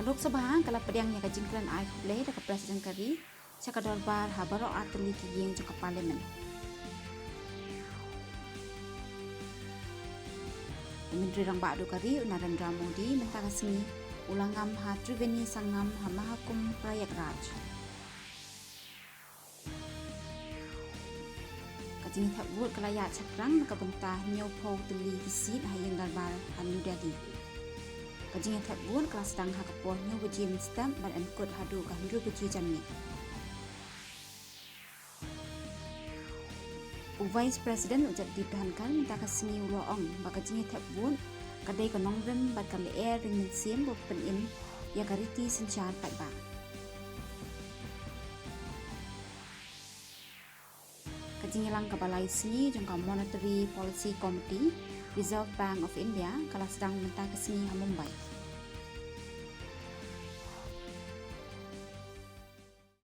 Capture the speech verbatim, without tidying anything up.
Lok Sabha ka la pdiang ïa ka jingkren ai khublei da ka President ka ri sha ka dorbar ha baroh artylli ki ïing jong ka Parliament. U Myntri Rangbah duh ka ri u Narendra Modi mynta ka sngi u la ngam ha Triveni Sangam ha Mahakumbh Prayagraj. Ka jingïathep vote ka la ïaid shaphrang na ka bynta hynñiewphew tylli ki seat ha ïing dorbar ha New Delhi. Ka jingïathep vote ka la sdang ha ka por hynñiew baje mynstep bad yn kut haduh ka hynriew baje janmiet. U Vice President u Jagdeep Dhankhar mynta ka sngi u la ong ba ka jingïathep vote ka dei ka nongrim bad ka lyer ring mynsiem ba pynim ïa ka riti synshar paidbah. Ka jingïalang kaba lai sngi jong ka Monetary Policy Committee, Reserve Bank of India, ka la sdang mynta ka sngi ha Mumbai.